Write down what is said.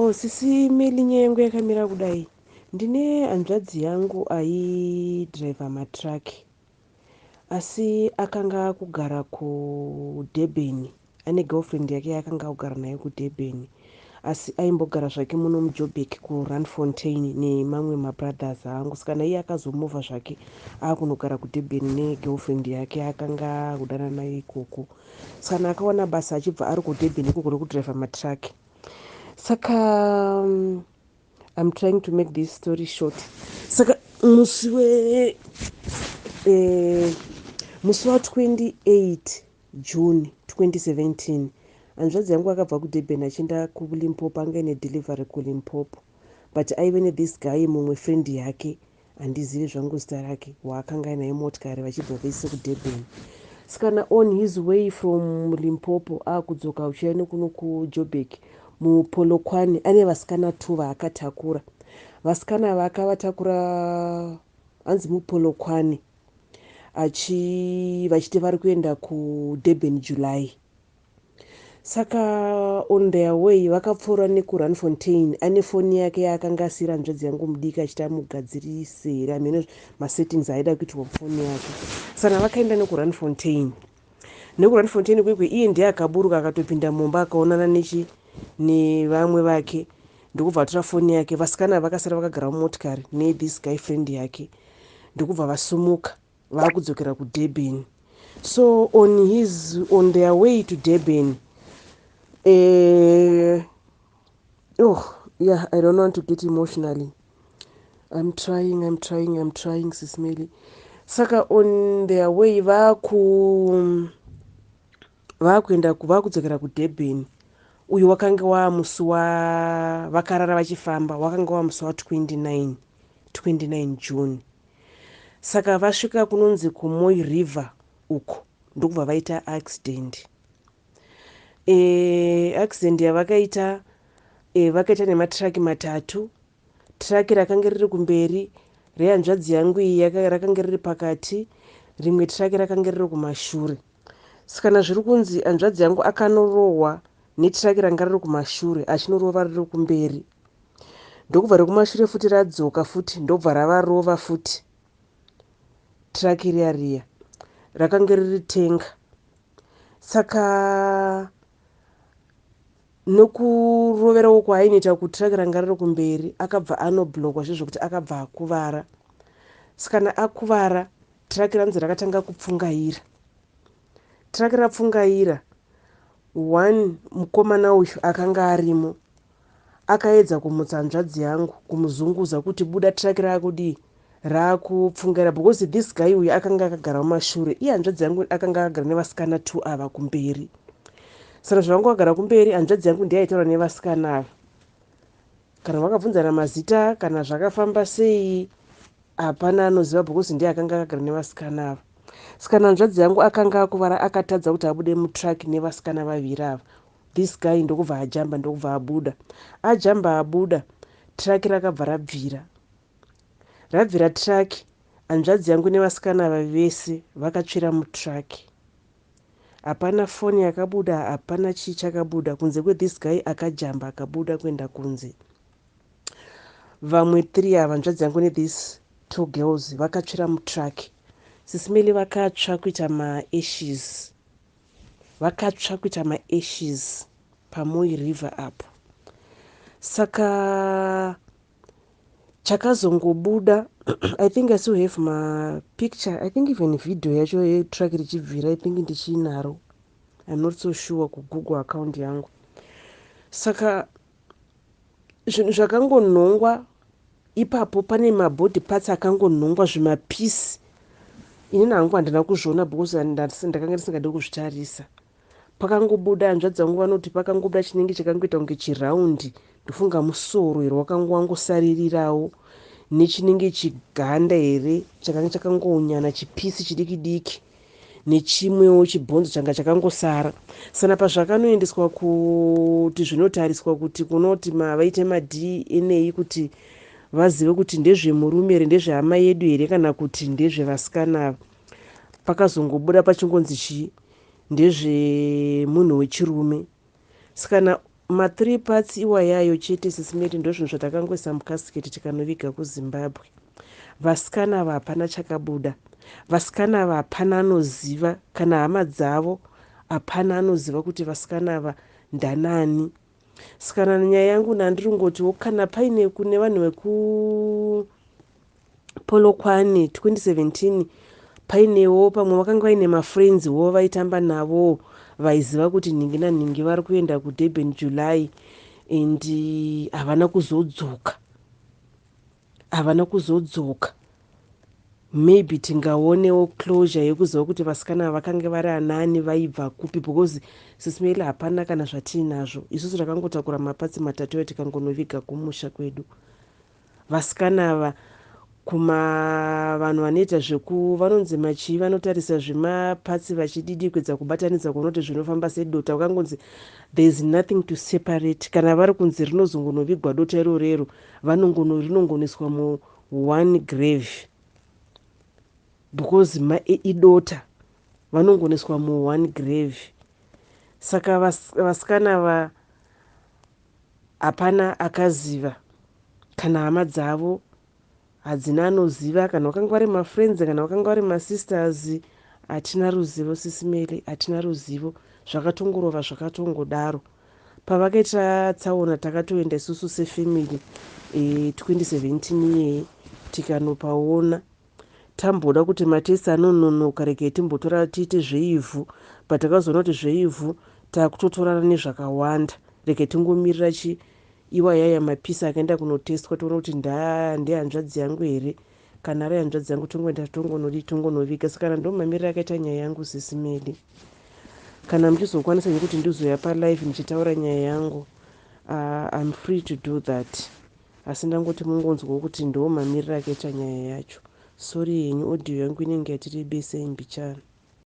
Oh, sisi Meli, nyaya yangu yakamira kudai. Ndine hanzvadzi yangu aidhiraivha matiraki, asi akanga akugara kuDurban. Ane girlfriend yake yaakanga akugara nayo kuDurban, asi aimbogara zvake muno muJoburg kuRandfontein nemamwe mabrothers angu. Saka naiye akazomuvha zvake akunogara kuDurban negirlfriend yake akanga akudana nayo ikoko. Saka akawana basa achibva ari kuDurban ikoko rekudhiraivha matiraki. Saka I'm trying to make this story short. Saka musi we musi wa28 June 2017, hanzvadzi yangu akabva kuDurban achienda kuLimpopo. Anga ine delivery kuLimpopo, but aive nethis guy, mumwe friend yake, handizivi zvangu zita rake, waakanga ainaye motikari vachibva vese kuDurban. Saka on his way from Limpopo akudzoka uchiya nekuno kuJoburg, muPolokwane, ane vasikana two vaakatakura. Vasikana vaakavatakura, hanzi muPolokwane vachiti vari kuenda kuDurban July. Saka on their way vakapfuura nekuRandfontein. Ane foni yake yaakanga asiyira hanzvadzi yangu mudiki achiti amugadzirise here, hamene masettings aida kuitwa mufoni yake. Saka vakaenda nekuRandfontein. NekuRandfontein kwekwe, iye ndiye akaburuka, akatopinda mumba, akaonana nechi nevamwe vake, ndokubva atora foni yake. Vasikana vakasara vakagara mumotikari nethis guy friend yake, ndokubva vasumuka vaakudzokera kuDurban. So on their way to Durban, oh yeah, I don't want to get emotionally. I'm trying, I'm trying, I'm trying, Sis Melly. Saka on their way vaku vakuenda vakudzokera kuDurban, uyu wakanga wamusi wa vakarara vachifamba, wakanga wamusi wa29, 29 June. Saka vasvika kunonzi kuMooi River uko, ndokubva vaita accident. Accident yavakaita, vakaita nematiraki matatu. Tiraki rakanga riri kumberi rehanzvadzi yangu iyi rakanga riri pakati, rimwe tiraki rakanga riri kumashure. Saka zviri kunzi hanzvadzi yangu akanorohwa netiraki ranga riri kumashure, achinorova riri kumberi, ndokubva rekumashure futi radzoka futi, ndobva ravarova futi. Tiraki riya riya rakanga riri tanker. Saka nokuroverawo kwaainoita kutiraki ranga riri kumberi, akabva anoblockwa zvezvokuti akabva akuvara. Saka akuvara, tiraki ranzi rakatanga kupfungaira. Tiraki rapfungaira, one mukomana uyu akanga arimo akaedza kumutsa hanzvadzi yangu, kumuzunguza kuti buda, tiraki raakudii, raakupfungaira, because this guy uyu akanga akagara mumashure, iye hanzvadzi yangu akanga akagara nevasikana two ava kumberi. Saka zvavanga vagara kumberi, hanzvadzi yangu ndiye aitaura nevasikana ava. Kana vakabvunzana mazita, kana zvakafamba sei, hapana anoziva, because ndiye akanga akagara nevasikana ava. Saka hanzvadzi yangu akanga akuvara, akatadza kuti abude mutruck nevasikana vaviri ava. This guy ndokubva ajamba, ndokubva abuda. Ajamba abuda, truck rakabva rabvira. Rabvira truck, hanzvadzi yangu nevasikana ava vese vakatsvira mutruck. Hapana foni yakabuda, hapana chii chakabuda kunze kwethis guy akajamba akabuda kuenda kunze. Vamwe three ava, hanzvadzi yangu nethis two girls, vakatsvira mutruck. Sis Melly, vakatsva kuita maashes, vakatsva kuita maashes paMooi River apo. Saka chakazongobuda, I think I still have mapicture, I think even video yacho yetruck richibvira, I think ndichinaro, I'm not so sure, kuGoogle account yangu. Saka zvinhu zvakangonhongwa ipapo, pane mabody parts akangonhongwa, zvimapieces. Inini hangu handina kuzviona because ndakanga ndisingadi kuzvitarisa. Pakangobuda, hanzvadzi dzangu vanoti pakangobuda chinenge chakangoita kunge chiround, ndofunga musoro here wakanga wangosaririrawo, nechinenge chiganda here chakanga chakangounyana, chipiece chidiki diki, nechimwewo chibhonzo changa chakangosara. Sana pazvakanoendeswa kuti zvinotariswa, kuti kunoti vaite maDNA kuti vazive kuti ndezvemurume here, ndezvehama yedu here, kana kuti ndezvevasikana ava, pakazongobuda pachingonzi chii, ndezvemunhu wechirume. Saka Ma3 parts iwayayo chete, Sis Melly, ndo zvinhu zvatakangoisa mukasiketi tikanoviga kuZimbabwe. Vasikana ava hapana chakabuda. Vasikana ava hapana anoziva, kana hama dzavo hapana anoziva kuti vasikana ava ndanani. Saka nyaya yangu nandiri ngotiwo, kana paine kune vanhu vekuPolokwane 2017, painewo pamwe vakanga vaine mafriends wo vaitamba navo, vaiziva kuti nhingi nanhingi vari kuenda kuDurban July and havana kuzodzoka, havana kuzodzoka, maybe tingaonewo closure yekuziva kuti vasikana vakange vari anani, vaibva kupi, because, Sis Melly, hapana kana zvatiinazvo. Isusu takangotakura maparts matatu ayo tikangonoviga kumusha kwedu. Vasikana ava, kuma vanhu vanoita zveku vanonzi machii, vanotarisa zvemaparts vachididikwidza kubatanidza kuona kuti zvinofamba sedota, vakangonzi there is nothing to separate. Kana vari kunzi rinozongonovigwa dota irorero, rinongonoiswa muone grave because idota, vanongonoiswa muone grave. Saka vasikana va hapana akaziva, kana hama dzavo hadzina anoziva, kana vakanga vari mafriends, kana vakanga vari masisters, hatina ruzivo, Sis Melly, hatina ruzivo. Zvakatongorova zvakatongodaro. Pavakaita tsaona, takatoenda isusu sefamily 2017 iyeye tikanopaona. Tamboda kuti matests anononoka, regai timbotora tiite zveivhu, but takazoona kuti zveivhu taakutotorana nezvakawanda, regai tingomirira chi iwayaya mapieces akaenda kunotestwa, toona kuti ndehanzvadzi yangu here. Kana ari hanzvadzi yangu, tongoenda tongonodi tongonoviga. Saka ndo mamiriro akaita nyaya yangu, Sis Melly. Kana muchizokwanisa nekuti ndizoya palive ndichitaura nyaya yangu, I'm free to do that, asi ndangoti mungonzwawo kuti ndo mamiriro akaita nyaya yacho. Sorry yenyu, audio yangu inenge yatirebesei mbichana.